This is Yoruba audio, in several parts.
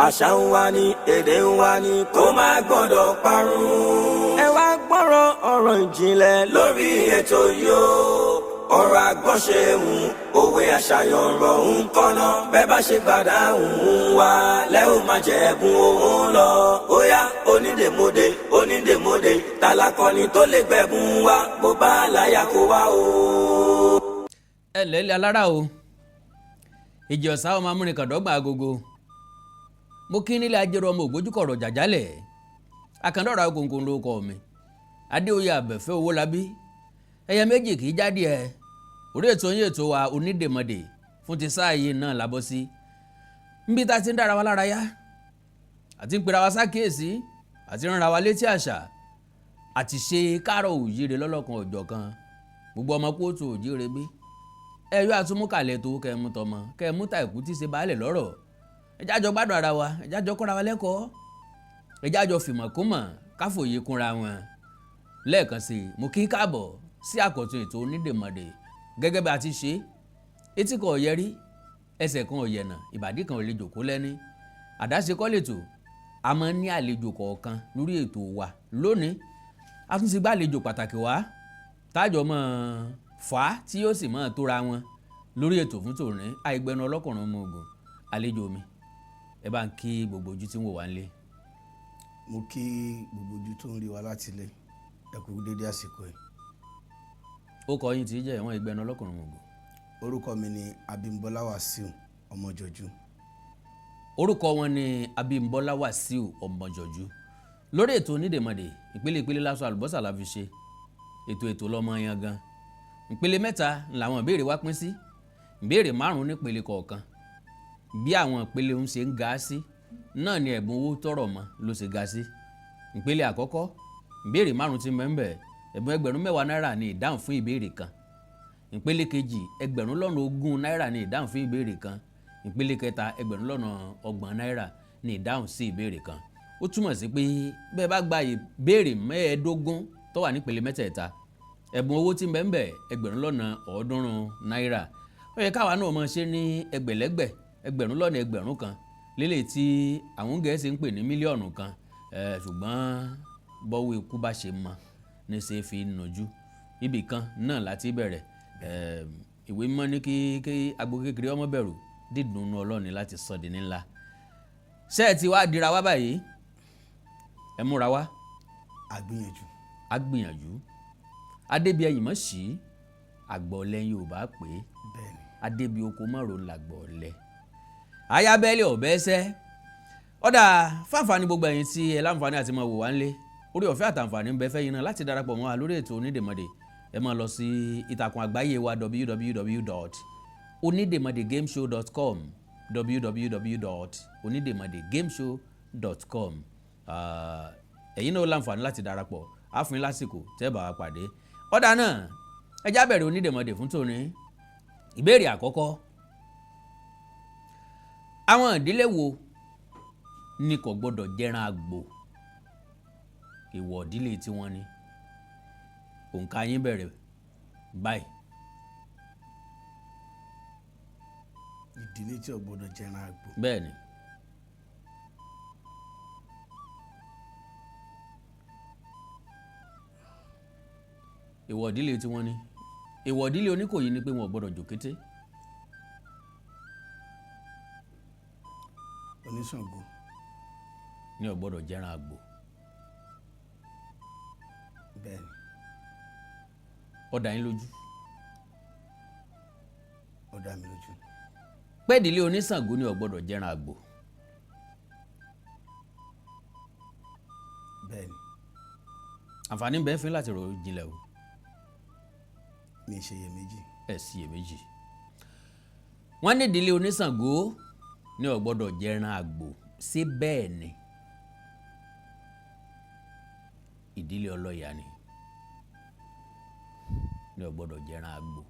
Àṣà ń wá ní, èdè ń wá ní, kó má gbọ́dọ̀ parun. Ẹ wá gbọ́rọ̀ ọ̀rọ̀ ìjìnlẹ̀ lórí ètò yìí o. Ọ̀rọ̀ àgbọ̀ṣe ń òwe, àṣàyàn ọ̀rọ̀ ń kọ́nà. Bẹ́ẹ̀ bá ṣe gbàdá ń wá lẹ́hùn máa jẹ̀bùn òun lọ. Ó yá, onídèmọdé, onídèmọdé, tálákọ́ni tó lè gbẹ̀bùn wá, bó bá láyà kó wá o. Ẹ ǹlẹ́ alára o, ìjì ọ̀sá ọmọ amúnikàndọ́gba agogo. Mo kí nílé ajérò, ọmọ ògbójúkọ̀rọ̀ jàjálẹ̀ akandọ́ra kòǹkòǹ ló kọ́ mi. Adéoyè Àbẹ̀fẹ́ Owólabí, ẹyẹ méjì kì í jáde. Ẹ orí ètò yín, ètò wa Onídèmọdè fún ti sáà yìí náà lábọ́ sí níbi tá a ti ń dára wa lára yá, àti ń pera wa sákèésí, àti ń ra wa létí àṣà àti ṣe káàrọ̀ òjíire lọ́lọ́kan òjọ̀kan. Gbogbo ọmọ kóòtù òjíire bí ẹ yóò àtúmúkàlẹ̀ tó kẹ́ ẹ mú tọmọ kẹ́ ẹ mú ta ìkú tí ṣe baálẹ̀ lọ́rọ̀. Ẹ jájọ gbádùn ara wa, ẹ jájọ kọ́ra wa lẹ́kọ̀ọ́, ẹ jájọ fìmọ̀ kúmọ̀ káfòye kúnra wọn. Lẹ́ẹ̀kan sí i, mo kí káàbọ̀ sí àkọ́tún ètò Onídèmọdè. Gẹ́gẹ́ bí a ti ṣe, etí kan ò yẹrí, ẹsẹ̀ kan ò yẹ̀nà, ìbàdí kan ò lè jòkó lẹ́ní. Àdáṣe kọ́ lètò, a máa ń ní àlejò kọ̀ọ̀kan lórí ètò wa. Lónìí, a tún ti gbá àlejò pàtàkì wá tájọ mọ́ fà á tí yóò sì máa tóra wọn lórí ètò fún tòní. Àìgbẹnu ọlọ́kùnrin ọmọ ogun, àlejò mi, ẹ bá ń kí gbogbo ojú tí ń wò wá nílé. Mo kí gbogbo ojú tó ń rí wa láti ilé, ẹ kú dédé àsìkò yìí. Ó kọ yín tí í jẹ́ ìwọ̀n ìgbẹnu ọlọ́kùnrin ọmọ ogun. Orúkọ mi ni Abímbọ́lá Wàsíù Ọmọjọjú. Orúkọ wọn ni Abímbọ́lá Wàsíù Ọmọjọjú. Lórí ètò Onídèmọdè, ìpele ìpele lásọ àlùbọ́sà la fi ṣe ètò. Ètò lọ́mọ yan gan. Ìpele mẹ́ta làwọn ìbéèrè wa pín sí, ìbéèrè márùn-ún nípele kọ̀ọ̀kan. Bí àwọn ìpele ń ṣe ń ga sí náà ni ẹ̀bùn owó tọrọ mọ́ ló ṣe ga sí. Ìpele àkọ́kọ́, ìbéèrè márùn tí mẹ́ńbẹ̀, ẹ̀bùn 10,000 náírà ní ìdáhùn fún ìbéèrè kan. Ìpele kejì, 20,000 náírà ní ìdáhùn fún ìbéèrè kan. Ìpele kẹta, 30,000 náírà ní ìdáhùn sí ìbéèrè kan. Ó túmọ̀ sí pé bẹ́ẹ̀ bá gba ìbéèrè 15 tó wà nípele mẹ́tẹ̀ẹ̀ta, ẹ̀bùn owó tí ń bẹ ń bẹ 300,000 náírà. Ó yẹ káwa náà máa ṣe ní ẹgbẹ̀lẹ́gbẹ̀, 1,000,000 lélẹ̀ tí àwọn Gẹ̀ẹ́sì ń pè ní 1,000,000. Ṣùgbọ́n bọ́wọ́ ikú bá ṣe mọ ní ṣe fi nùjú, ibì kan náà láti bẹ̀rẹ̀. Ìwé mímọ́ ní kí agbo kékeré ọmọ bẹ̀rù, dídùn Ọlọ́ọ̀ni láti sọ di ńlá. Ṣé ẹ ti wá dira wá báyìí? Ẹ múra wá. Àgbìyànjú. A gbìyànjú. Adébíyẹyìn mọ̀ sí àgbọ̀ ọ̀lẹ, Yorùbá pé Bẹ́ẹ̀ni. Adébí oko mọ̀rọ̀ làgbọ̀ ọ̀lẹ, ayábẹ́lẹ̀ ọ̀bẹ ẹsẹ́ ọ̀dà fáǹfààní. Gbogbo ẹ̀yin tí ẹ láǹfààní àti máa wò wá ńlé, orí ọ̀fẹ́ àtàǹfààní ń bẹ fẹ́yìn náà láti darapọ̀ mọ́ wa lórí ètò Onídèmọdè. Ẹ máa lọ sí ìtàkùn àgbáyé wa, www.onidemodegameshow.com, www.onidemodegameshow.com. Ẹ̀yin náà láǹfààní láti darapọ̀, á fún yín lásìkò tẹ́ bá wa pàdé. Ọ̀dà náà, ẹ já bẹ̀rẹ̀ Onídèmọdè fún tòní. Ìbéèrè àkọ́kọ́: àwọn ìdílé wo ni kò gbọdọ̀ jẹran àgbò? Ìwọ̀ ìdílé tí wọ́n ní. Òǹkà yín bẹ̀rẹ̀ báyìí. Ìdílé tí ò gbọdọ̀ jẹran àgbò? Bẹ́ẹ̀ ni. Ìwọ̀ ìdílé tí wọ́n ní, ìwọ̀ ìdílé Oníkòyí ni pé wọn ò gbọdọ̀ jòkété. Oníṣàngó. Ní ò gbọdọ̀ jẹran àgbò. Bẹ́ẹ̀ni. Ó dá yín lójú? Ó dá mi lójú. Pé ìdílé Oníṣàngó ní ò gbọdọ̀ jẹran àgbò? Bẹ́ẹ̀ni. Àǹfààní bẹ́ẹ̀ fún láti rò jinlẹ̀ o. Mi ṣe iyèméjì. Ẹ̀ sí iyèméjì. Wọ́n ní ìdílé Oníṣàngó ní ò gbọdọ̀ jẹran àgbò, ṣé bẹ́ẹ̀ ni? Ìdílé Ọlọ́ya ni ní ò gbọdọ̀ jẹran àgbò,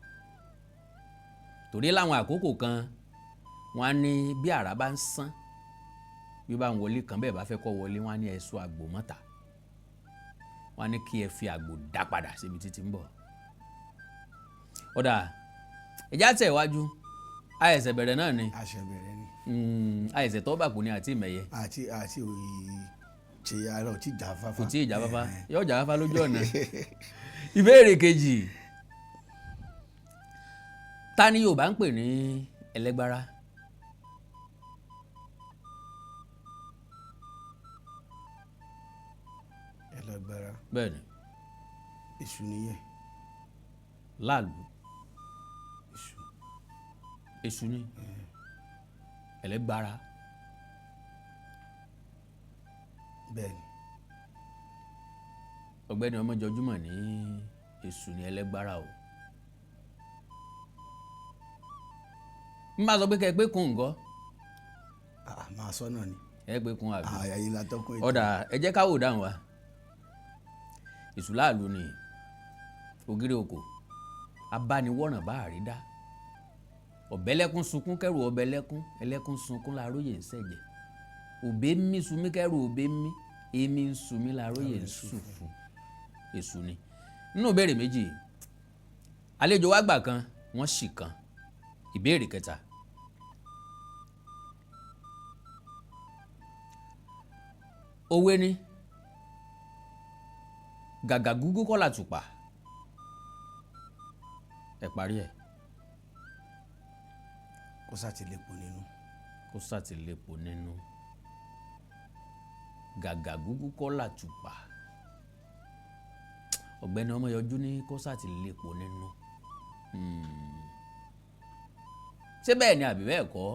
torí láwọn àkókò kan, wọ́n á ní bí àrá bá ń sán, bí bá ń wọlé kan, bẹ́ẹ̀ bá fẹ́ kọ́ wọlé, wọ́n á ní ẹ sọ àgbò mọ́ta, wọ́n á ní kí ẹ fi àgbò dá padà síbi títí ń bọ̀. Ọ̀dà, ẹ̀já tẹ̀ wájú. Àìsẹ̀ bẹ̀rẹ̀ náà ni. Àṣẹ bẹ̀rẹ̀ ni. Àìsẹ̀ tó bà kú ni àti ìmẹ̀yẹ. Àti ṣe ara ò tí jà fáfá. Kò tí ì jáfáfá, yóò jáfáfá lójú ọ̀nà. Ìbéèrè kejì: ta ni Yorùbá ń pè ní ẹlẹ́gbára? Ẹlẹgbẹra? Bẹ́ẹ̀ ni. Èṣù nìyẹn. Láàlú. Èṣù. Èṣù ni ẹlẹ́gbára? Bẹ́ẹ̀ ni. Ọ̀gbẹ́ni Ọmọjọjúmọ̀ ní èṣù ní ẹlẹ́gbára o. N bá sọ pé kẹ́ ẹ pé kún nǹkan. Ah, máa sọ náà ni. Ẹ pé kún àbí? Àyè la tọkùn ètò. Ọ̀dà, ẹ jẹ́ ká wò dáhùn wa. Èṣù láàlú ni ògiri òkò abániwọ̀ràn bá àrídá, ọ̀bẹ́lẹ́kún sunkún kẹ́rù ọ̀bẹ́lẹ́kún, ẹlẹ́kún sunkún láàróyè ń sẹ̀jẹ̀, òbé mí sunmí kẹ́rù òbé mí, èmi ń sunmí láàróyè ń sùfù. Èṣù ni. Nínú ìbéèrè méjì, àlejò wa gbà kan, wọ́n sì kan. Ìbéèrè kẹta: òwe ni gàgà gúgú kọ́ làtùpà. Ẹ parí ẹ̀. Kó sá ti lè pò nínú. Kó sàtìlẹ́pọ̀ nínú. Gàgà gúgú kọ́ làtùpà. Ọ̀gbẹ́ni Ọmọyọjú ní kó sàtìlẹ́pọ̀ nínú. Ṣé bẹ́ẹ̀ ni àbí bẹ́ẹ̀ kọ́?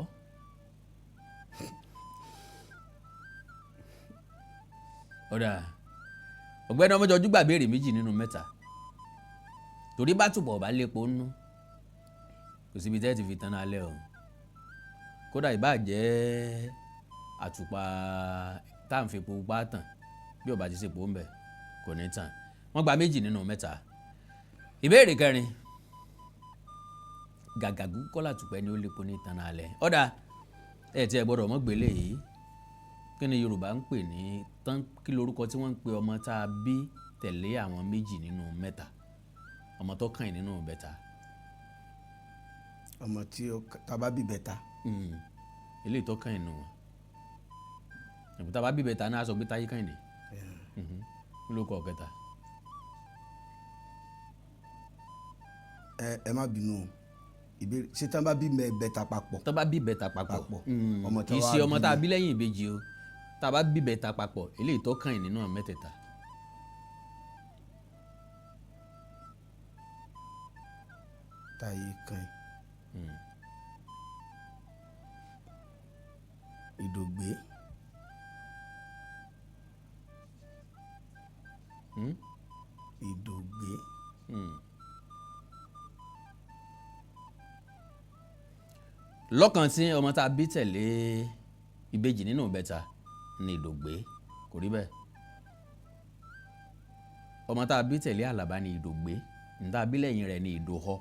Ọ̀dà, ọ̀gbẹ́ni Ọmọyọjú gbà béèrè méjì nínú mẹ́ta, torí bá tùpọ̀ bá lépo nínú, kò síbi tẹ́ ti fi tán náà lẹ́ o. Kódà ìbáà jẹ́ àtùpà tá à ń fi epo pupa tàn, bí ó bá ti ṣèpò ń bẹ̀, kò ní tàn. Wọ́n gba méjì nínú mẹ́ta. Ìbéèrè kẹrin: gàgàgú kọ́lá tùpẹ́ ni ó lépo ní tàn alẹ́. Ọ̀dà, ẹ̀ tí ẹ gbọ́dọ̀ mọ́ gbélé yìí. Kí ni Yorùbá ń pè ní tán? Kí lorúkọ tí wọ́n ń pe ọmọ tá a bí tẹ̀lé àwọn méjì nínú mẹ́ta, ọmọ tó kàn nínú bẹ́ta? Ọmọ tí ó tá bá bí bẹ́ta. Eléyìí tó kàn nínú wọn ìbúta bá bí bẹ́ta náà, sọ pé Táyé Kẹ́hìndé. Kí ló kọ ọ̀kẹta? Ẹ má bínú o, ìbéèrè, ṣé tán bá bí bẹ́ta papọ̀? Tó bá bí bẹ́ta papọ̀. Papọ̀. Ọmọ tó Kì í wá ṣe ọmọ bí tá a bí lẹ́yìn ìbejì o. Tá a bá bí bẹ́ta papọ̀, eléyìí tó kàn nínú àwọn mẹ́tẹ̀ẹ̀ta. Táyé kan ìdògbé. Ìdògbé. Lọ́kàn tí ọmọ tá a bí tẹ̀lé ìbejì nínú bẹ́ta ní ìdògbé, kò rí bẹ́ẹ̀. Ọmọ tá a bí tẹ̀lé Àlàbá ní ìdògbé. Ní tá a bí lẹ́yìn rẹ̀ ní ìdòhọ.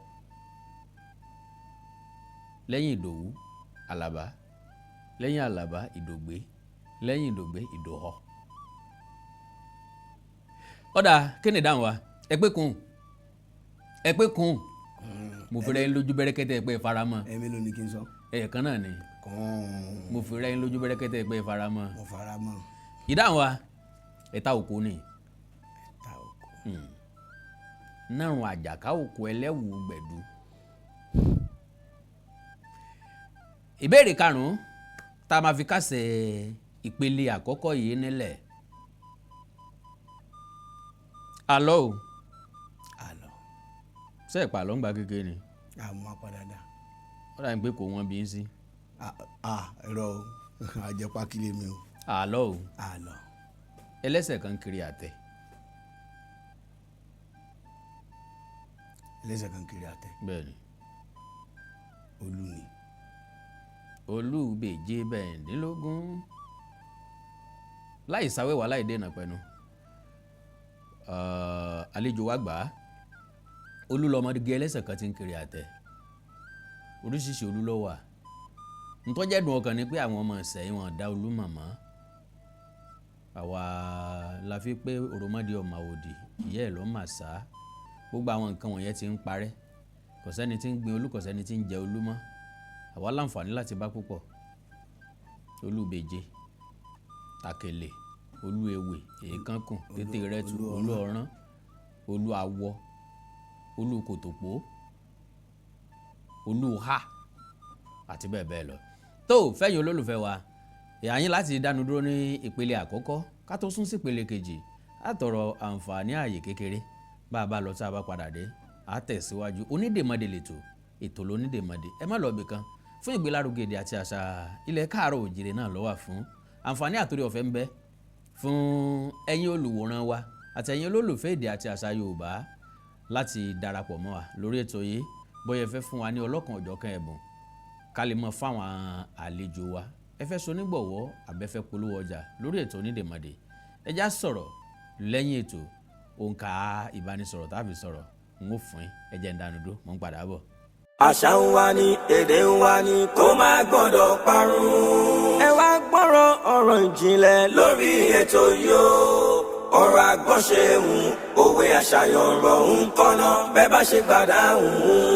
Lẹ́yìn Ìdòwú, Àlàbá. Lẹ́yìn Àlàbá, Ìdògbé. Lẹ́yìn Ìdògbé, Ìdòhọ. Ọ̀dà, kí ni ìdáhùn wa? Ẹ pé kún, ẹ pé kún. Mo fi rẹ́ ń lójú bẹ́rẹ́kẹ́tẹ́, ẹ pé faramọ́. Ẹ mélòó ni kí n sọ? Ẹ̀ẹ̀kan náà ni. Kàn. Mo fi rẹ́ ń lójú bẹ́rẹ́kẹ́tẹ́, ẹ pé faramọ́. Mo fara mọ́. Ìdáhùn wa, ẹ̀ta òkú ni. Ta òkú. Nárùn àjàká òkú ẹlẹ́wù gbẹ̀du. Ìbéèrè karùn-ún tá a máa fi kásẹ̀ ìpele àkọ́kọ́ yìí nílẹ̀: àlọ́ o. Àlọ́. Ṣé ìpà àlọ́ ń gba kékeré ni? Àmọ́ apàdàdà. Ó dàbí pé kò wọ́n bí ń sí. Ẹ̀rọ o, àjẹpákílẹ̀ mi o. Àlọ́ o. Àlọ́. Ẹlẹ́sẹ̀ kan kiri àtẹ. Ẹlẹ́sẹ̀ kan kiri àtẹ. Bẹ́ẹ̀ ni. Olú ni. Olúbèjé bẹ̀ẹ̀dínlógún láì sáwẹ́wà, láì dènà pẹ̀lú àlejò wa gbà á. Olú lọmọdé ẹlẹ́sẹ̀ kan ti ń kiri àtẹ. Oríṣiríṣi olú ló wà. Ntọ́jẹ́dùn ọkàn ni pé àwọn ọmọ ìsẹ̀yìn wọn dá olú màmá. Àwa la fi pé òròmọdé ọmọ àwòdì ìyá ẹ̀ ló mà sá. Gbogbo àwọn nǹkan wọ̀nyẹn ti ń parẹ́. Kò sẹ́ni tí ń gbin olú, kò sẹ́ni tí ń jẹ olú mọ́. Àwa láǹfààní láti bá púpọ̀: Olúbeje, Tàkèlè, Olúewè, Èékánkùn, Tètè Rẹtu, Olú Ọ̀rán, Olú Awọ, Olú Kòtòpó, Olúha àti bẹ́ẹ̀ bẹ́ẹ̀ lọ. Tó fẹ́yìn olólùfẹ́ wa, ìyá yín láti dánu dúró ní ìpele àkọ́kọ́ ká tó sún sí ìpele kejì, á tọrọ àǹfààní ààyè kékeré. Bá a bá lọ, tá a bá padà dé, á tẹ̀síwájú. Onídèmọdè lètò, ètò lónídèmọdè. Ẹ má lọ ibì kan. Fún ìgbélárugẹ èdè àti àṣà ilẹ̀ káàárọ̀ òjìrè náà ló wà fún. Àǹfààní àtòrí ọ̀fẹ́ ń bẹ fún ẹ̀yin olùwòran wa àti ẹ̀yin olólùfẹ́ èdè àti àṣà Yorùbá láti darapọ̀ mọ́ wa lórí ètò yìí. Bóyá ẹ fẹ́ fún wa ní ọlọ́kan ọ̀jọ̀kan ẹ̀bùn ká lè mọ fáwọn àlejò wa, ẹ fẹ́ sonígbọ̀wọ́, àbẹ́fẹ́ polówó ọjà lórí ètò Onídèmọdè, ẹ já sọ̀rọ̀ lẹ́yìn ètò. Òǹkà ìbánisọ̀rọ̀ tá a fi sọ̀rọ̀ n ó fún yín. Ẹ jẹ́ ń dánu dúró, mò ń padà bọ̀. Àṣà ń wá ní, èdè ń wá ní, kó má gbọ́dọ̀ parun. Ẹ wá gbọ́rọ̀ ọ̀rọ̀ ìjìnlẹ̀ lórí ètò yìí o. Ọ̀rọ̀ àgbọ̀ṣe ń òwe, àṣàyàn ọ̀rọ̀ ń kọ́nà. Bẹ́ẹ̀ bá ṣe gbàdá ń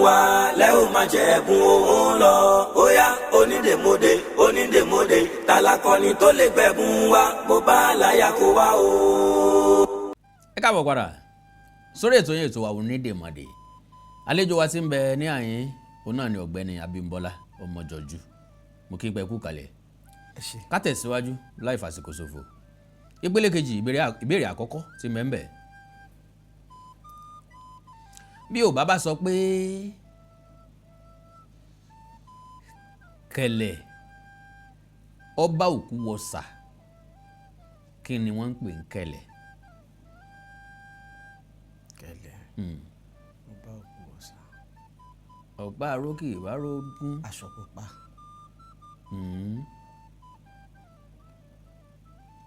wá lẹ́hìn máa jẹ̀bùn owó lọ. Ó yá, onídèmọdé, onídèmọdé, tálákọ́ni tó lè gbẹ̀bùn wa bó bá láyà kó wá o. Ẹ káàbọ̀ padà sórí ètò yẹn, ètò wa Onídèmọdè. Àlejò wa ti ń bẹ ní àyín, òun náà ni Ọ̀gbẹ́ni Abímbọ́lá Ọmọjọ́jú. Mo kí n pẹ́ kú kalẹ̀. Ẹ ṣé. Ká tẹ̀síwájú láì fàsìkò ṣòfò. Ìpele kejì, ìbéèrè àkọ́kọ́ ti mẹ́ńbẹ̀. Bí ò bá bá sọ pé kẹlẹ̀ ọba òkú wọ̀sà, kí ni wọ́n ń pè ń kẹlẹ̀? Kẹlẹ̀ ọba òkú ọ̀sà. Ọ̀pá arókè ìbárógún. Aṣọ pupa.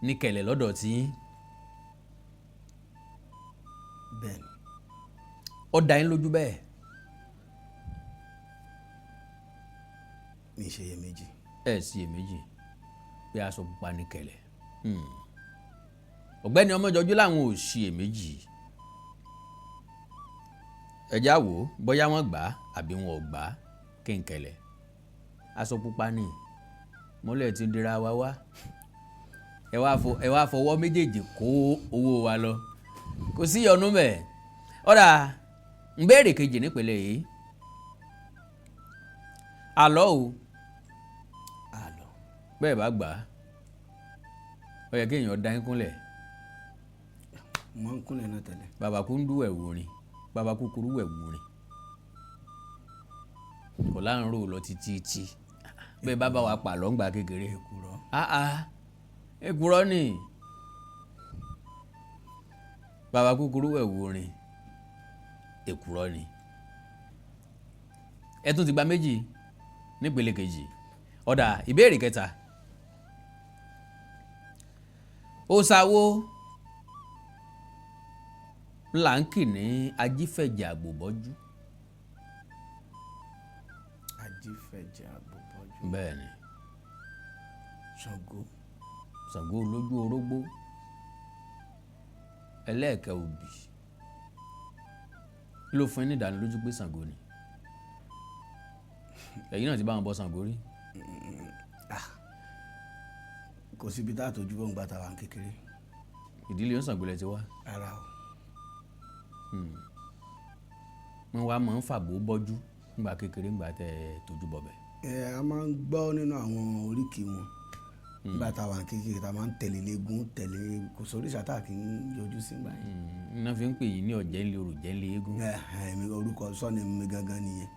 Ní kẹlẹ̀ lọ́dọ̀ tí Bẹ́ẹ̀ ni. Ó dá yín lójú bẹ́ẹ̀? Mi ṣe iyèméjì. Ẹ sì èméjì pé aṣọ pupa ní kẹlẹ̀. Ọ̀gbẹ́ni Ọmọjọjú làwọn ò sí èméjì. Ẹjá wò ó bóyá wọ́n gbà á àbí wọn ò gbà á. Kí n kẹlẹ̀ aṣọ pupa ní mọ́lẹ̀ tí ń dira wa wá. Ẹ wá fọwọ́ méjèèjì kó owó wa lọ, kò sí ìyọnu mẹ́. Ọ̀dà ń béèrè kejì nípele yìí, àlọ́ o. Àlọ́. Bẹ́ẹ̀ bá gbà á, ó yẹ kéèyàn dá yín kúnlẹ̀. Mo ń kúnlẹ̀ náà tẹ́lẹ̀. Bàbá kúndú ẹ̀wù orin, bàbá kúkúrú ẹ̀wù orin, kò láǹró lọ títí tí bẹ́ẹ̀ bá bá wa pàlọ́ ńgbà kékeré. Èkùrọ́. Ah ah, èkùrọ́ ni bàbá kúkúrú ẹ̀wù orin, èkùrọ́ ni. Ẹ tún ti gba méjì nípele kejì. Ọ̀dà, ìbéèrè kẹta: òòṣà wo là ń kì ní ajífẹ̀jẹ̀ àgbòbọ́jú? Ajífẹ̀jẹ̀ àgbòbọ́jú. Bẹ́ẹ̀ ni. Ṣàngó. Ṣàngó olójú orógbó, ẹlẹ́ẹ̀kẹ́ òbí. Kí ló fún yín ní ìdánilójú pé Ṣàngó ni? Ẹ̀yin náà ti bá wọn bọ Ṣàngó rí? Kò síbi tá a tójú bọ́ ń gba tàwa kékeré. Ìdílé ń Ṣàngó lẹ ti wá? Rárá o. Wọ́n wá máa ń fàgbó bọ́jú ńgbà kékeré, ńgbà tẹ́ ẹ tójú bọ̀bẹ̀? Ẹ a máa ń gbọ́ nínú àwọn oríkì wọn nígbà táwa kékeré, tá a máa ń tẹ̀lé léegun tẹ̀lé. Kò sóríṣà tá a kì í yọjú sí ìgbà yẹn. Iná fi ń pè yín ní ọ̀jẹ̀ ńlẹ̀ orò jẹ́ ńlẹ̀ eégún. Ẹ ẹ mi orúkọ sọ́ni mi gangan nìyẹn.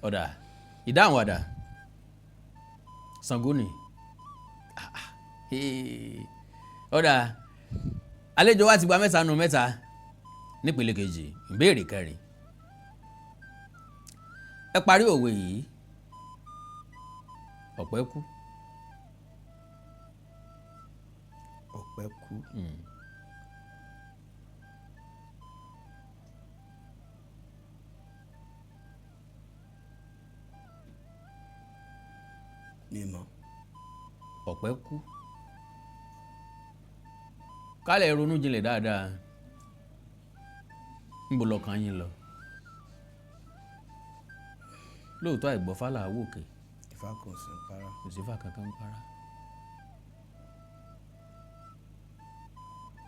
Ọ̀dà, ìdáhùn àdà, Ṣàngó ni. Ah, ah, hey. Ọ̀dà, àlejò wa ti gba mẹ́ta nù mẹ́ta nípele kejì. Ìbéèrè kẹrin: ẹ parí òwe yìí. Ọ̀pẹ kú. Ọ̀pẹ kú. Mi mọ̀. Ọ̀pẹ kú. Kálẹ̀ ronú jinlẹ̀ dáadáa. Níbo lọkàn yín lọ? Lóòótọ́ àìgbọ́fá là á wòkè. Ifá kò sí para. Kò sí fà kankan ń para.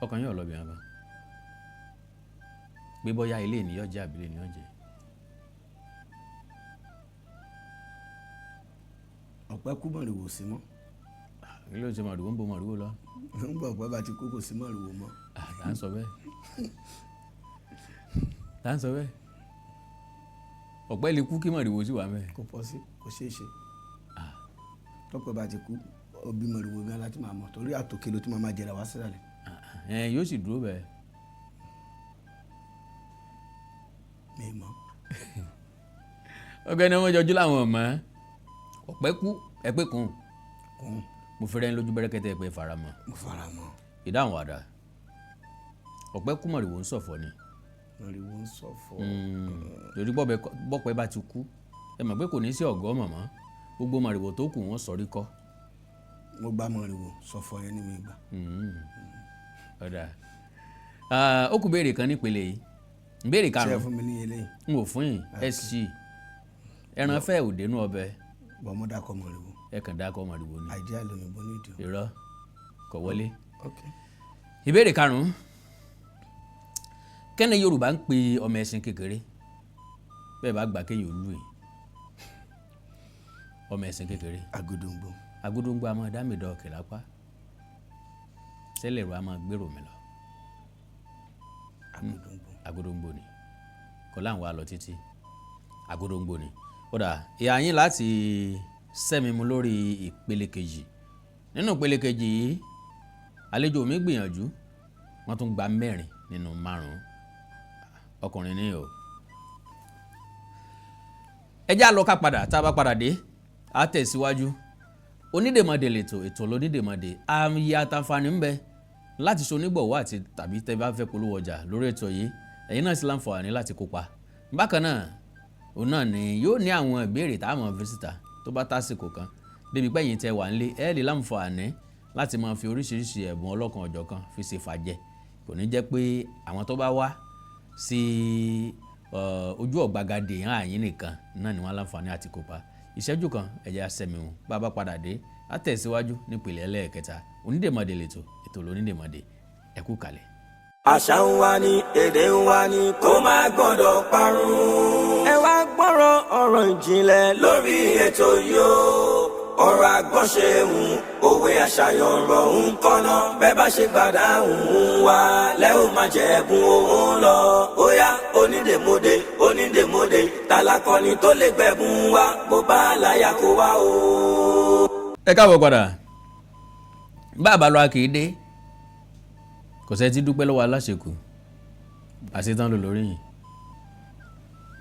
Ọkàn yóò lọ bí wọn kan pé bóyá ilé ènìyàn jẹ àbí ilé ènìyàn jẹ. Ọ̀pẹ kú, mọ̀rìwò sí mọ́. Kí ló ń ṣe màrìwò? Ń bo màrìwò lọ. Nígbà ọ̀pẹ bá ti kú, kò sí mọ̀rìwò mọ́. Ah, tá ń sọ bẹ́ẹ̀, tá ń sọ bẹ́ẹ̀, ọ̀pẹ lè kú kí màrìwò sì wà mẹ́ẹ̀. Kò pọ̀ sí, kò ṣeé ṣe. Tọ́pẹ bá ti kú, òbí mọ̀rìwò gan láti máa mọ̀, torí àtòkè ló ti máa máa jẹrà wá sílẹ̀. Ẹ yóò sì dúró bẹ́ẹ̀. Mi mọ̀. Ọ̀gbẹ́ni Ọmọjọjú làwọn ọmọ ọ̀pẹ kú, ẹ̀pẹ́ kùn. Kún. Mo fi rẹ́ni lójú bẹ́rẹ́kẹ́tẹ́ ẹ̀pẹ́ faramọ́. Mo fara mọ́. Ìdáhùn àdá, ọ̀pẹ kú, mọ̀rìwò ń ṣọ̀fọ̀ ni. Mọ̀rìwò ń ṣọ̀fọ̀. Torí bọ́pẹ́ bá ti kú, ẹ mọ̀ pé kò ní sí ọ̀gọ́ mọ̀mọ́, gbogbo mọ̀rìwò tó kù wọ́n sọ̀rí kọ́. Mo gbá mọ̀rìwò, ṣọ̀fọ̀ yẹn ni mi gbà. Ọ̀dà, ó kù béèrè kan nípele yìí, ìbéèrè Ṣé ẹ karùn-ún. fún mi ní eléyìí? N ò fún yín ẹ sì ẹran fẹ́ òdenu ọbẹ̀. Bọ̀ mo dákọ̀ mọ̀rìwò. Ẹ kàn dákọ̀ mọ̀rìwò ni. Àìjẹ́ àlòyìnbó nídìí o. Irọ́, kò wọlé. Ok. Ìbéèrè karùn-ún: kẹ́ni Yorùbá ń pe ọmọ ẹṣin kékeré? Bẹ́ẹ̀ bá gbà kéèyàn olú yìí, ọmọ ẹṣin kékeré. Agudungbo. Agudungbo a máa dá mi dọ̀ọ̀kì lápá sẹ́lẹ̀ rò, a máa gbèrò mi lọ. Agudungbo. Agudungbo ni, kò láwọn á lọ títí, agudungbo ni. Ó dà, ìyá yín láti sẹ́mi mu lórí ìpele kejì. Nínú ìpele kejì yìí, àlejò mi gbìyànjú, wọ́n tún gba mẹ́rin nínú márùn-ún. Ọkùnrin ní o. Ẹ já lọ ká padà. Tá a bá padà dé, á tẹ̀síwájú. Onídèmọdè lètò, ètò lónídèmọdè. Àmì àtàǹfààní ń bẹ láti ṣe onígbọ̀wọ́ àti tàbí tẹ́ bá fẹ́ polówó ọjà lórí ètò yìí, ẹ̀yin náà sì láǹfààní láti kópa. Bákan náà, òun náà ni yóò ní àwọn ìbéèrè tá a mọ̀ fi síta tó bá tásìkò kan débi pé ẹ̀yin tẹ́ wà nílé, ẹ lè láǹfààní láti máa fi oríṣiríṣi ẹ̀bùn ọlọ́kan ọ̀jọ̀kan fi ṣe fàjẹ. Kò ní jẹ́ pé àwọn tó bá wá sí ojú ọ̀gbagadè hàn àyín nìkan náà ni wọ́n láǹfààní àti kópa. Ìṣẹ́jú kan, ẹ̀jẹ̀ àṣẹmi wọn. Bá a bá padà dé, á tẹ̀síwájú nípìnlẹ̀ ẹlẹ́ẹ̀kẹta. Onídèmọdè lètò, ètò lónídèmọdè. Ẹ kú kalẹ̀. Àṣà ń wá ní, èdè ń wá ní, kó má gbọ́dọ̀ parun. Ẹ wá gbọ́rọ̀ ọ̀rọ̀ ìjìnlẹ̀ lórí ètò yìí o. Ọ̀rọ̀ àgbọ̀ṣe ń òwe, àṣàyàn ọ̀rọ̀ ń kọ́nà. Bẹ́ẹ̀ bá ṣe gbàdá ń wá lẹ́hùn máa jẹ̀bùn òun lọ. Ó yá, onídèmọdé, onídèmọdé, tálákọ́ni tó lè gbẹ̀bùn wá, bó bá láyà kó wá o. Ẹ káàbọ̀ padà. Bá a bá lọ, a kì í dé. Kò sẹ́ ti dúpẹ́ lọ́wọ́ aláṣekù, àṣetán ló lórí yìí.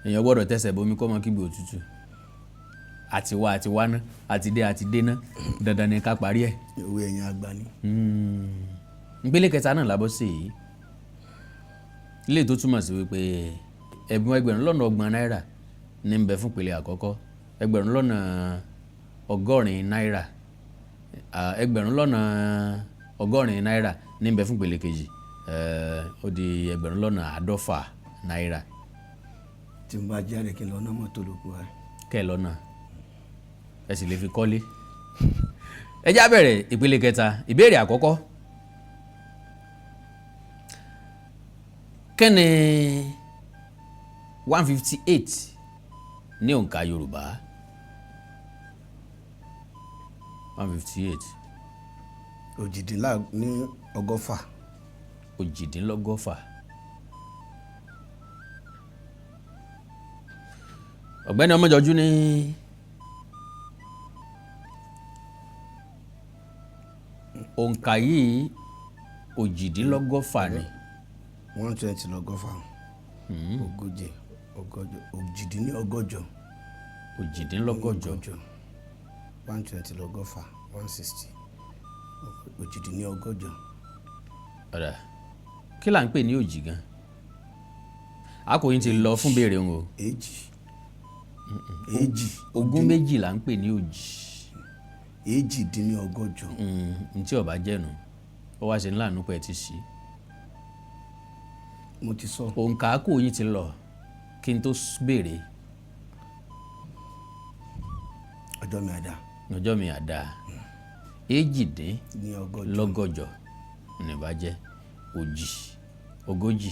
Èèyàn gbọ́dọ̀ tẹ̀sẹ̀ bomi kọ́ mọ kígbe òtútù. Àti wá, àti wá ná, àti dé, àti dé ná, dandan ni ká parí ẹ̀. Ìwé ẹ̀yìn àgbà ni. Ìpele kẹta náà lábọ́ sí yìí, ilé tó túmọ̀ sí wípé ẹ̀bùn 30,000 náírà ní ń bẹ fún ìpele àkọ́kọ́, 80,000 náírà, 80,000 náírà ní ń bẹ fún ìpele kejì. Ó di 50,000 náírà. Tí mo bá jáde kí n lọ ná mọ́tò ló kú wa. Kẹ́ ẹ lọ́nà, ẹ sì lè fi kọ́lé. Ẹ já bẹ̀rẹ̀ ìpele kẹta. Ìbéèrè àkọ́kọ́: kí ni 158 ní òǹkà Yorùbá? 158. Òjìdínlá ní ọgọ́fà. 138. Ọ̀gbẹ́ni Ọmọjọ́jú ní òǹkà yìí, 138 ni. 120 lọ́gọ́fà, ogójì, ọgọ́jọ, òjìdínlọ́gọ́jọ. 138. Ọgọ́jọ, 120 lọ́gọ́fà, 160, òjìdínlọ́gọ́jọ. Ọ̀dà, kí là ń pè ní òjì gan? Akòyìn ti lọ fún béèrè ń o. Èjì, èjì. 22 là ń pè ní òjì. 138. Ntí ọba jẹ́nu ó wá ṣe ńlá àánú pẹ̀ ti ṣí. Mo ti sọ. Òǹkà akòyìn ti lọ kí n tó béèrè. Ọjọ́ mi àdá. Ọjọ́ mi àdá, èjìdín ní ọgọ́jọ. Lọ́gọ́jọ ní bàjẹ́, òjì, ogójì,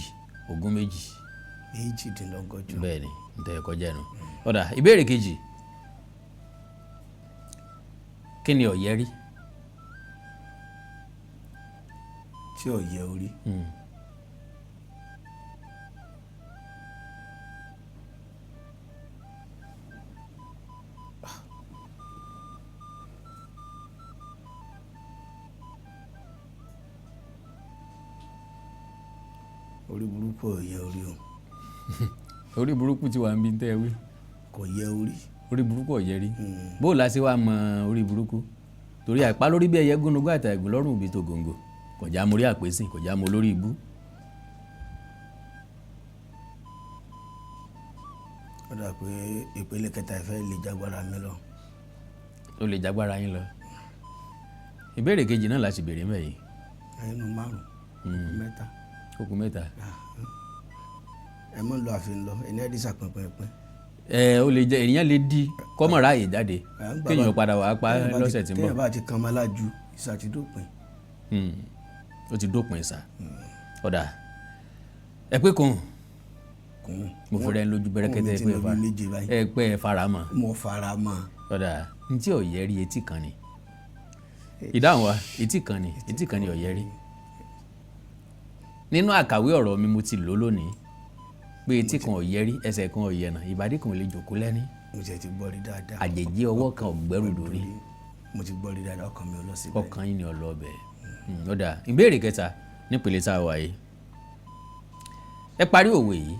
ogún méjì. 18. Bẹ́ẹ̀ ni, ntẹ́ ẹ̀kọ́ jẹ́ nu. Ọ̀dà, ìbéèrè kejì: kí ni ọ̀yẹ́ rí? Tí ò yẹ orí. Orí burúkú ò yẹ orí o. Orí burúkú ti wà ń bí ntẹ́ ẹ wí. Kò yẹ orí. Orí burúkú ọ̀yẹ́ rí. Bó o la ṣe wá mọ orí burúkú? Torí àìpá lórí bí ẹyẹ gúnugún, àtà ẹ̀gún lọ́rùn òbí tó gòǹgò, kọjá mo rí àpèsìn, kọjá mo lórí ibú. Ó dà pé ìpele kẹta ìfẹ́ lè jágbára mi lọ. Ó lè jágbára yín lọ. Ìbéèrè kejì náà la sì béèrè mẹ́yìí. Ẹnu márùn, mẹ́ta. Okùn mẹ́ta. Ẹ mọ̀ lọ àfin lọ ẹni ẹ̀ dísà pínpín. Ẹ ó lè jẹ, èèyàn lè di kọ́mọ̀ ráàyè jáde, kéèyàn padà wàá pa lọ́sẹ̀ tí ń bọ̀. Téèyàn bá ti kan máa lájú, ìsà ti dópin. Ó ti dópin sà. Ọ̀dà, ẹ pé kùn. Kùn. Mo fi rẹ́ ń lójú bẹ́rẹ́kẹ́tẹ́. Kùn mi ti pé lọ bí fara méje báyìí. Ẹ pé ẹ fara mọ́. Mo fara mọ́. Ọ̀dà, ntí ọ̀yẹ́ rí, etí kan ni ìdáhùn wa. Etí kan ni, etí kan ni ọ̀yẹ́ rí. Nínú àkàwé ọ̀rọ̀ mi, mo ti lò lónìí pé etí kan ọ̀yẹ́ rí, ẹsẹ̀ kan ọ̀yẹ́ náà, ìbàdí kan ò lè jòkó lẹ́ní. Mo tiẹ̀ ti gbọ́ rí dáadáa. Àjèjì ọwọ́ kan ò gbẹ́rù lórí. Mo ti gbọ́ rí dáadáa, ọkàn mi ò lọ síbẹ̀. Ọkàn yín ni ọlọ́ọ̀bẹ̀. Ọ̀dà, ìbéèrè kẹta nípele tá a wà yìí, ẹ parí òwe yìí: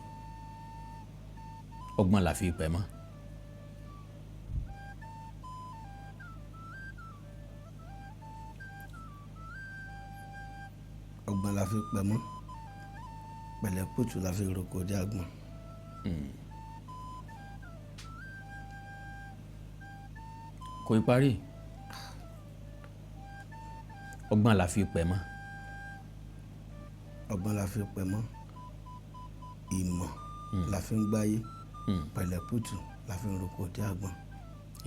ọgbọ́n la fi pẹ́ mọ́. Ọgbọ́n la fi pẹ́ mọ́, pẹ̀lẹ́pùtù la fi roko dé àgbọ̀n. Kò ì parí. Ọgbọ́n la fi pẹ́ mọ́. Ọgbọ́n la fi pẹ́ mọ́, ìmọ̀ la fi ń gbáyé, pẹ̀lẹ́pùtù la fi roko dé àgbọ̀n.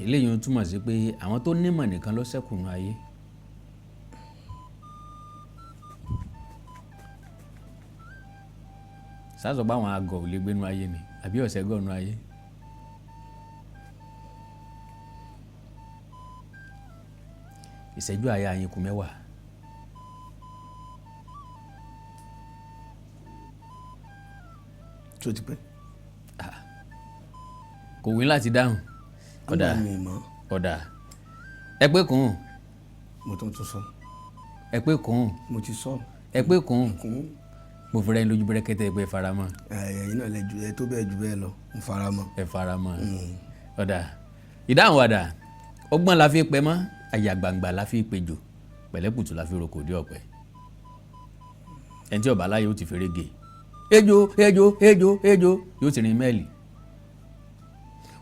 Eléyìí ń túmọ̀ sí pé àwọn tó nímọ̀ nìkan ló ṣẹ́kù nínú ayé. Sásọ pé àwọn àgọ̀ ò lè gbénú ayé ni, àbí ọ̀sẹ̀ gọ̀ọ̀nù ayé. Ìṣẹ́jú àyà yín kù 10. Tó ti pẹ́. Kò wí láti dáhùn. Ọ̀dà. Nígbà mi mọ̀. Ọ̀dà, ẹ pé kùn. Mo tún tún sọ. Ẹ pé kùn. Mo ti sọ. Ẹ pé kùn. Kún. Mo fi rẹ́ni lójú bẹ́rẹ́kẹ́tẹ́, ẹ pé faramọ́. Ẹ̀yin náà lẹ ju ẹ tó bẹ́ẹ̀ ju bẹ́ẹ̀ lọ, mo fara mọ́. Ẹ faramọ́. Ọ̀dà, ìdáhùn wàdà: ọgbọ́n la fi pẹ́ mọ́, àyà gbangba la fi péjò, pẹ̀lẹ́kùtù la fi roko dé ọ̀pẹ. Ẹni tí ọba aláyé ó ti fèrè gè ejò, ejò, ejò, ejò, yóò ti rin mẹ́ẹ̀lì.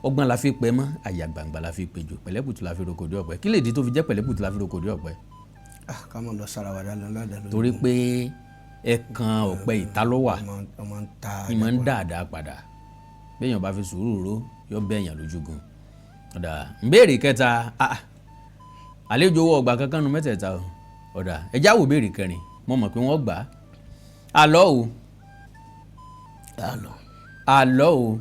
Ọgbọ́n la fi pẹ́ mọ́, àyà gbangba la fi péjò, pẹ̀lẹ́kùtù la fi roko dé ọ̀pẹ. Kí lè dí tó fi jẹ́ pẹ̀lẹ́kùtù la fi roko dé ọ̀pẹ? Ah, ká mọ̀ lọ sára wàdà lọ ládàá lórí. Torí pé ẹ̀kan ọ̀pẹ ìta ló wà. Ọmọ ń ta. Ìmọ̀ ń dáadáa padà. Béèyàn bá fi sùúrù ró, yọ bẹ́ẹ̀yàn lójúgun. Ọ̀dà, ìbéèrè kẹta. Ah, àlejò owó ọgbà kankan nu mẹ́tẹ̀ẹ̀ta o. Ọ̀dà, ẹjá wò béèrè kẹrin. Mo mọ̀ pé wọ́n gbà á. Àlọ́ o. Àlọ́. Àlọ́ o.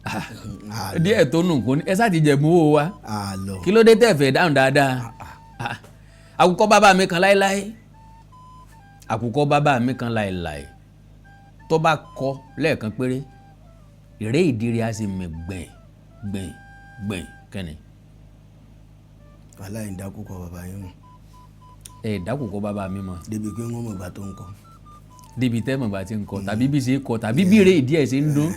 Àlọ́. Díẹ̀ tó nù kó ní ẹ sá ti jẹ̀mú owó wa. Àlọ́. Kí ló dé tẹ̀ fẹ́ dáhùn dáadáa? Ah, àkùkọ bàbá mi kan láéláé, àkùkọ bàbá mi kan láéláé, tó bá kọ lẹ́ẹ̀kan péré, ìré ìdírí á sì mì gbẹ̀n gbẹ̀n gbẹ̀n. Kẹ́ni? Aláìdákúkọ bàbá yín mọ̀. Ẹ ìdákùkọ bàbá mi mọ̀. Débi pé wọ́n mọ̀ ìgbà tó ń kọ. Débi tẹ́ mọ̀ bá ti ń kọ, tàbí bí ṣe kọ, tàbí bí ìré ìdí ẹ̀ ṣe ń dún.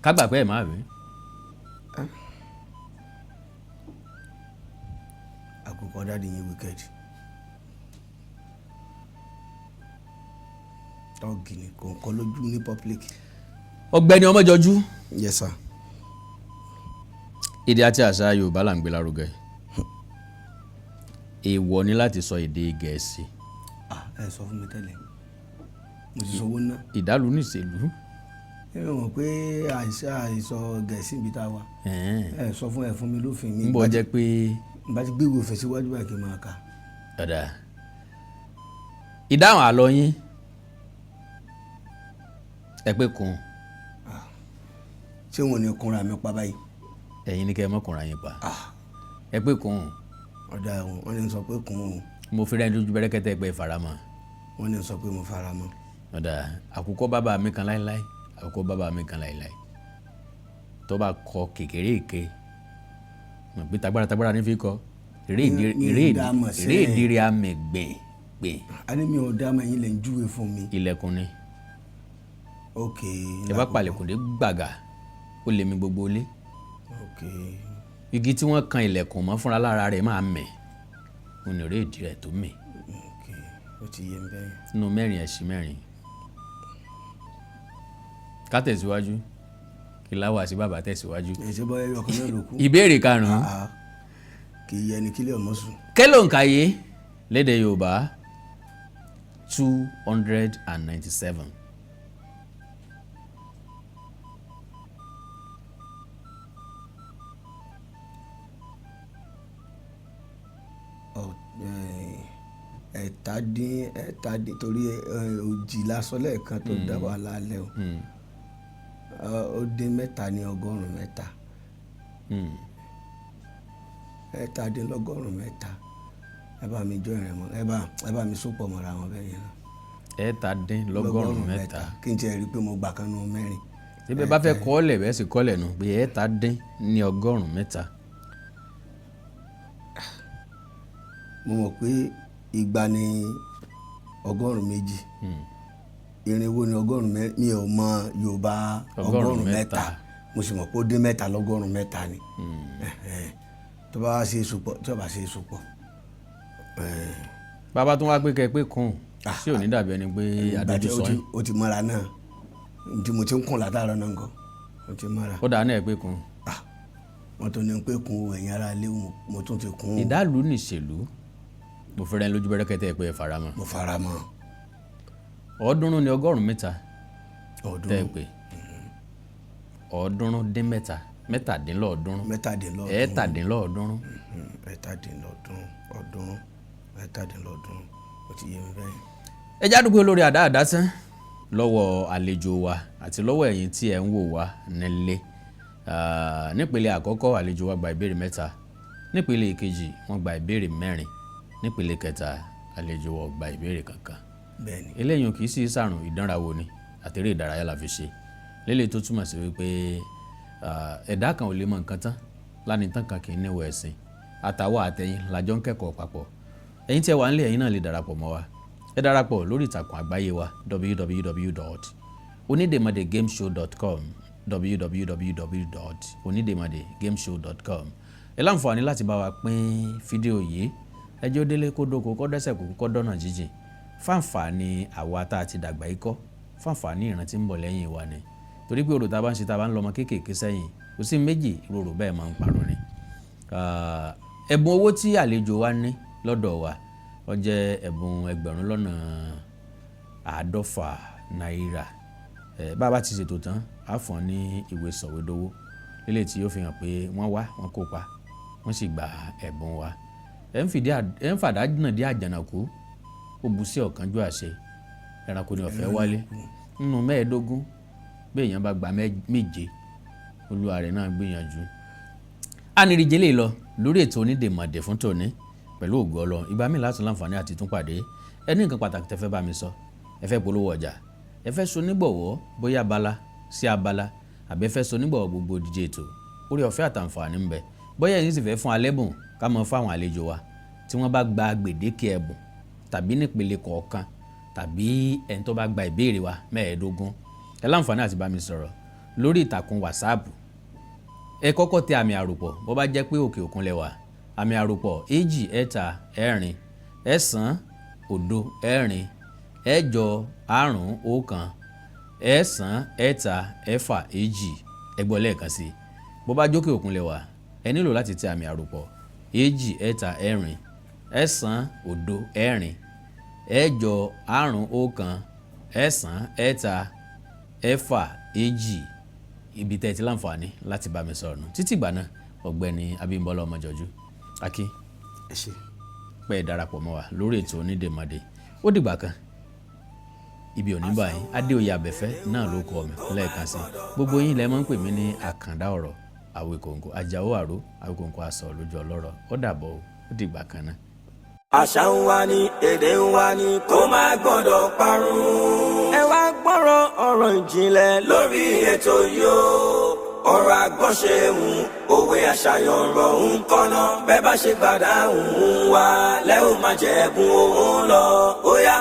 Kágbà pé ẹ̀ máa rí. Àkùkọ daddy yín wicked. Tọ́ọ̀gì ni, kò ń kọ́ lójú ní public. Ọ̀gbẹ́ni Ọmọjọjú. Yes sir. Èdè àti àṣà Yorùbá là ń gbé lárugẹ. Èèwọ̀ ni láti sọ èdè Gẹ̀ẹ́sì. Ah, ẹ sọ fún mi tẹ́lẹ̀, mo ti sọ owó ná. Ìdálù níṣèlú. Èmi mọ̀ pé àìsọ Gẹ̀ẹ́sì ibi tá a wà. Ẹ̀ẹ́n. Ẹ sọ fún ẹ fún mi lófin mi. Ń bọ̀ jẹ́ pé N bá ti gbé ìwé òfin síwájú báyìí kí n máa kà. Ọ̀dà, ìdáhùn àlọ́ yín, ẹ pé kun. Ṣé wọn ò ní kunra mi pa báyìí? Ẹ̀yin ní kẹ́ ẹ mọ́kùnrin yín pa. Ẹ pé kun. Ọ̀dà, wọn ní sọ pé kun o. Mo fi rẹ́ lójú bẹ́rẹ́kẹ́tẹ́ pé faramọ́. Wọ́n ní sọ pé mo fara mọ́. Ọ̀dà, àkùkọ bàbá mi kan láéláé, àkùkọ bàbá mi kan láéláé, tó bá kọ kékeré èké mọ̀ pé tagbára tagbára ní fi kọ eré Mi ò eré dá mọ̀ sí eré ẹ̀. ìdírí àmì gbìn gbìn. A ní mi ò dá mọ̀, ẹ̀yin lè ń júwe fún mi. Ilẹ̀kùn ni. Ok. Ẹ bá palẹ̀kùn dé gbàgà, ó lè mi gbogbo ilé. Ok. Igi tí wọ́n kan ilẹ̀kùn mọ́ fúnra lára rẹ̀ máa mẹ̀, mo ní eré ìdí rẹ̀ tó mì. Ok, ó ti yé mi bẹ́yẹn. Nínú mẹ́rin, ẹ̀sìn mẹ́rin, ká tẹ̀síwájú. Kí láwà sí bàbá tẹ̀síwájú. Ẹ ṣe bọ́ ẹyọ kan náà ló kú. Ìbéèrè karùn-ún. Ah, kì í yẹ ni kílẹ̀ ọmọ sùn. Kélò ń kàyé lédè Yorùbá? 297. Ẹ̀tàdín, torí òjì lásán lẹ́ẹ̀kan tó dá wàhálà lẹ́ o. Ó dín mẹ́ta ní 300. 387, ẹ bá mi jọ ìrìn mọ́, ẹ bá mi sopọ̀ mọ́ra wọn bẹ́ẹ̀ yẹn náà. 387. Kí n tiẹ̀ rí i pé mo gbà kan nù mẹ́rin. Síbẹ̀ bá fẹ́ kọ́lẹ̀ bẹ́ẹ̀ sì kọ́lẹ̀ nù pé 387. Mo mọ̀ pé igba ní 200, irinwó ní 100. Mi ò mọ Yorùbá. 300, mo sì mọ̀ pé ó dín mẹ́ta lọ́gọ́rùn-ún mẹ́ta ni. Ẹ̀hẹ́n. Tó bá wá ṣe é sopọ̀, tí ó bá ṣe é sopọ̀. Bàbá tún wá pé kẹ́ ẹ pé kùn sí ò ní dàbí ẹni pé Ìgbà adójú tí sọ yín. ó ti mọ́ra náà tí mo ti ń kùn látàárọ̀ náà nǹkan, ó ti mọ́ra. Ó dáa náà, ẹ pé kùn. Ah, wọ́n tún ní pé kùn o, ẹ̀yin ará ilé, mo tún ti kùn o. Ìdálù nìṣèlú. Mo fẹ́ràn ẹ lójú bẹ́rẹ́kẹ́tẹ́ pé ẹ faramọ́. Mo fara mọ́. 303 tẹ́ ẹ 300. pé 303, 337. 337. 337. 337, 300, 337, ó ti yé mi bẹ́ẹ̀. Ẹ já dúpẹ́ lórí àdá àdásán lọ́wọ́ àlejò wa àti lọ́wọ́ ẹ̀yin tí ẹ̀ ń wò wá nílé. Ah, nípele àkọ́kọ́, àlejò wa gba ìbéèrè mẹ́ta. Nípele ìkejì, wọ́n gba ìbéèrè mẹ́rin. Nípele kẹta, àlejò wa ò gba ìbéèrè kankan. Bẹ́ẹ̀ni. Eléyìí kì í sì sàrùn, ìdánrawò ni àtẹ̀rẹ́ ìdárayá la fi ṣe lélẹ̀, tó túmọ̀ sí wípé ẹ̀dá kan ò lè mọ nǹkan tán lánìí tán kan kì í níwọ̀ ẹ̀sìn. Àtàwọn àtẹ̀yìn làjọ ń kẹ́kọ̀ọ́ papọ̀. Ẹ̀yin tí ẹ wà nílé, ẹ̀yin náà lè darapọ̀ mọ́ wa. Ẹ darapọ̀ lórí ìtàkùn àgbáyé wa, www.onidemodegameshow.com, www.onidemodegameshow.com. Ẹ láǹfààní láti bá wa pín fídíò yìí. Ẹ jẹ́ ó délé kó dóko kó dẹ́sẹ̀ kó kó dọ́nà jíjìn, fáǹfààní àwa tá a ti dàgbà yìí kọ́, fáǹfààní ìran tí ń bọ̀ lẹ́yìn wa ni, torí pé orò tá a bá ń ṣe, tá a bá ń lọ́mọ kéékèèké sẹ́yìn, kò sí méjì, ìrorò bẹ́ẹ̀ máa ń parun ni. Ah, ẹ̀bùn owó tí àlejò wa ní lọ́dọ̀ wa, ó jẹ́ ẹ̀bùn 50,000 náírà. Bá a bá ti ṣètò tán, á fún ọ ní ìwé sọ̀wédowó lílé tí yóò fi hàn pé wọ́n wá, wọ́n kópa, wọ́n sì gba ẹ̀bùn wa. Ẹ̀ ń fàdá náà dé àjànàkú, ó bu sí ọ̀kánjú àṣẹ ẹranko ní ọ̀fẹ́ wálé. Nínú 15, bí èèyàn bá gba méje, olúwa rẹ̀ náà gbìyànjú. Ánìrìjẹ lè lọ lórí ètò onídèmọ̀dè fún tòní. Pẹ̀lú ògo Ọlọ́run, ìgbà míì láti láǹfààní àti tún pàdé. Ẹ ní nǹkan pàtàkì tẹ́ fẹ́ bá mi sọ, ẹ fẹ́ polówó ọjà, ẹ fẹ́ so nígbọ̀wọ́, bóyá abala sí abala, àbí ẹ fẹ́ so nígbọ̀wọ́ gbogbo òdìje ètò, orí ọ̀fẹ́ àtàǹfààní ń bẹ. Bóyá ẹ̀yin sì fẹ́ fún alẹ́bùn ká mọ fáwọn àlejò wa tí wọ́n bá gba gbèdéke ẹ̀bùn tàbí nípele kọ̀ọ̀kan, tàbí ẹni tó bá gba ìbéèrè wa 15, ẹ láǹfààní àti bá mi sọ̀rọ̀ lórí ìtàkùn WhatsApp. Ẹ kọ́kọ́ tẹ àmì àròpọ̀, bó bá jẹ́ pé òkè òkun lẹ wà, àmì àròpọ̀ 234 904 851 936 2. Ẹ gbọ́ lẹ́ẹ̀kan sí i. Bó bá jókè òkun lẹ wà, ẹ nílò láti tẹ àmì àròpọ̀ 234 904 851 6 2. Ibi tẹ́ ẹ ti láǹfààní láti bá mi sọ̀rọ̀ nù. Títí ìgbà náà, Ọ̀gbẹ́ni Abímbọ́lá Ọmọjọ́jú, akí Ẹ ṣé. pẹ́ ẹ darapọ̀ mọ́ wa lórí ètò Onídèmọdé. Ó dìgbà kan, ibi ò ní báyìí. Adéoyè Abẹ́fẹ́ náà ló kọ mi lẹ́ẹ̀kan sí. Gbogbo yín lẹ máa ń pè mí ní Àkàndá Ọ̀rọ̀ Àwíkòǹkò Àjàó Àró Àwíkòǹkò àsọ lójú ọlọ́rọ̀. Ó dàbọ̀ o, ó dìgbà kan náà. Àṣà ń wá ní, èdè ń wá ní, kó má gbọ́dọ̀ parun. Ẹ wá gbọ́rọ̀ ọ̀rọ̀ ìjìnlẹ̀ lórí ètò yìí o. Ọ̀rọ̀ àgbọ̀ṣe ń òwe, àṣàyàn ọ̀rọ̀ ń kọ́nà. Bẹ́ẹ̀ bá ṣe gbàdá ń wá lẹ́hùn máa jẹ̀bùn òun lọ. Ó yá,